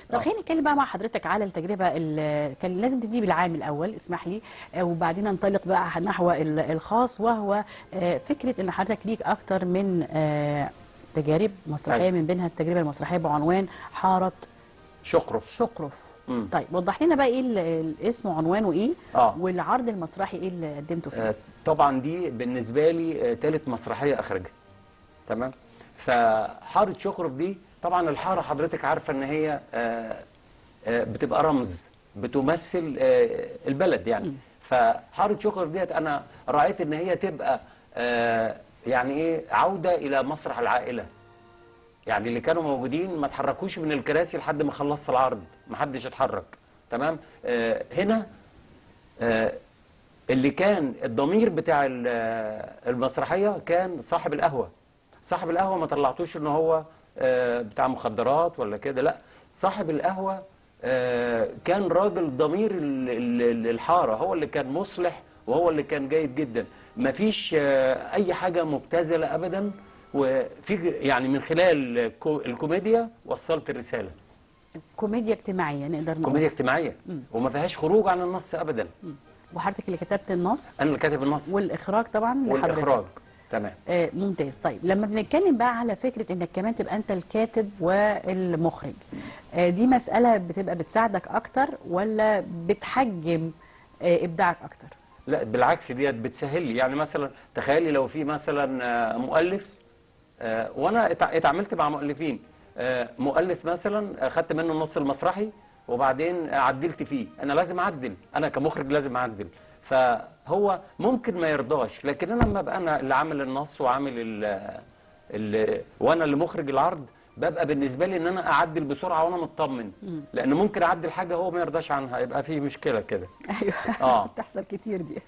طب خلينا نتكلم بقى مع حضرتك على التجربة اللي كان لازم تبتدي بالعام الاول، اسمح لي، وبعدين ننطلق بقى نحو الخاص، وهو فكرة ان حضرتك ليك اكتر من تجارب مسرحية، من بينها التجربة المسرحية بعنوان حارة شقرف. شقرف. طيب وضح لنا بقى ايه الاسم وعنوانه ايه، والعرض المسرحي ايه اللي قدمته فيه. طبعا دي بالنسبة لي ثالث مسرحية اخرجها. تمام. فحاره شقرف دي طبعا الحارة حضرتك عارفه ان هي بتبقى رمز، بتمثل البلد يعني. فحاره شقرف ديت انا رايت ان هي تبقى يعني ايه، عوده الى مسرح العائلة. يعني اللي كانوا موجودين ما تحركوش من الكراسي لحد ما خلصت العرض، ما حدش اتحرك. تمام. هنا اللي كان الضمير بتاع المسرحية كان صاحب القهوة. صاحب القهوة ما طلعتوش ان هو بتاع مخدرات ولا كده، لا، صاحب القهوة كان راجل ضمير الحارة، هو اللي كان مصلح وهو اللي كان جيد جدا. مفيش اي حاجة مبتذله ابدا، وفي يعني من خلال الكوميديا وصلت الرسالة. كوميديا اجتماعية نقدر نقول. كوميديا اجتماعية وما فيهاش خروج عن النص ابدا. وحضرتك اللي كتبت النص؟ انا اللي كاتب النص والاخراج طبعا لحضرتك. والاخراج تمام. ممتاز. طيب لما بنتكلم بقى على فكرة انك كمان تبقى انت الكاتب والمخرج، دي مسالة بتبقى بتساعدك اكتر ولا بتحجم ابداعك اكتر؟ لا بالعكس، ديت بتسهل لي. يعني مثلا تخيلي لو في مثلا مؤلف، وانا اتعاملت مع مؤلفين، مؤلف مثلا خدت منه النص المسرحي وبعدين عدلت فيه، انا لازم اعدل، انا كمخرج لازم اعدل، فهو ممكن ما يرضاش، لكن انا لما ابقى انا اللي عامل النص وعامل ال وانا اللي مخرج العرض، ببقى بالنسبة لي ان انا اعدل بسرعة وانا مطمن، لان ممكن اعدل حاجة هو ما يرضاش عنها، يبقى في مشكلة كده. ايوه بتحصل كتير دي.